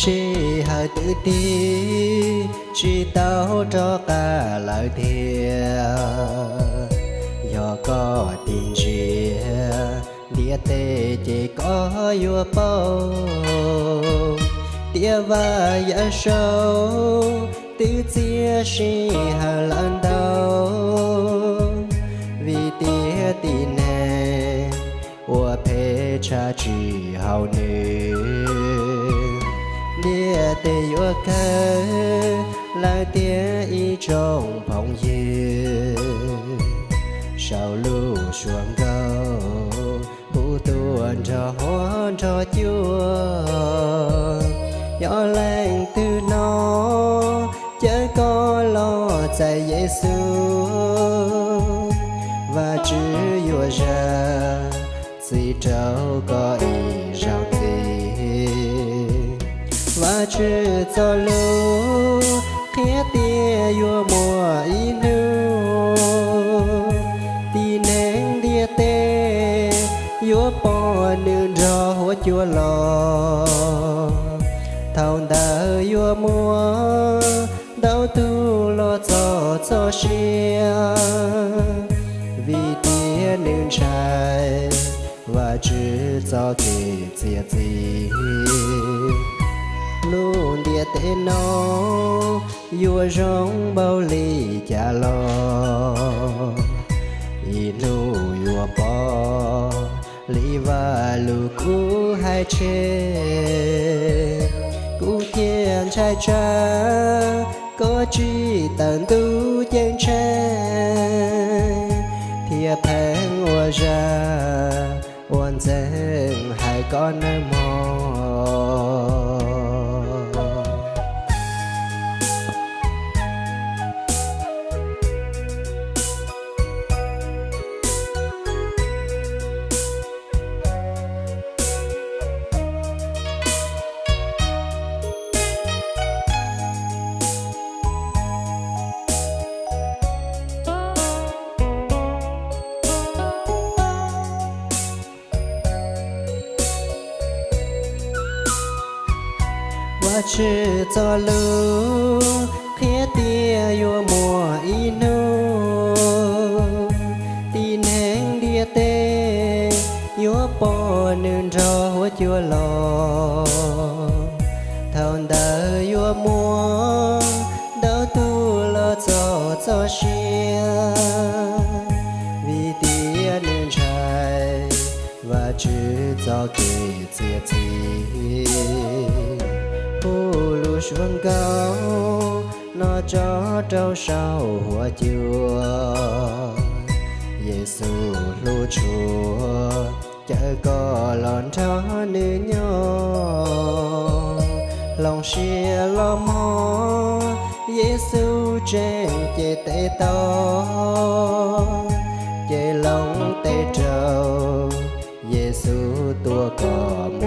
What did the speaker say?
Sij hawm twb tig, tsis tau rov qab lawm tiag. Yog koj tig ntsia ntiaj teb ces koj yuav paub, tias Vaj Yawm Saub twb txiav sij hawm lawm ntau, vim tias tib neeg ua phem tshaj tsis haum nws. Ntiaj teb yuav kawg lawm tiag ib tsoom phooj ywg, saum lub suab nkauj hu tuaj nrog huab nrog cua. Yog leej twg hnov, caw koj los txais Yexus, Vajtswv yuav zam txim rau koj ib zaug ntxiv. Vajtswv txoj lus qhia tias yuav muaj ib hnub, tib neeg ntiaj teb yuav pom nws nrog huab cua los. Thaum ntawd yuav muaj ntau tug los txog txoj sia, vim tias nws ntshai Vajtswv txoj kev txiav txim. Lub ntiaj teb no yuav zoo npaum li cas los, ib hnub yuav pom li Vaj lus kuv hais tseg. Kuv cia ntshai tsam koj tsis tawm ntuj ceeb tsheej, thiaj pheej ua zaj ua ntxeeg hais koj nawb mog. Vajtswv txoj lus qhia tias yuav muaj ib hnub, tib neeg ntiaj teb yuav pom nws nrog huab cua los. Thaum ntawd yuav muaj ntau tug los txog txoj sia, vim tias nws ntshai Vajtswv txoj kev txiav txim. Hu lub suab nkauj no tso rau saum huab cua, Yexus hlub tshua, caw koj los nrog nws nyob. Hloov siab los mog, Yexus tseem cev tes taw, ces hloov tes rau, Yexus tuav koj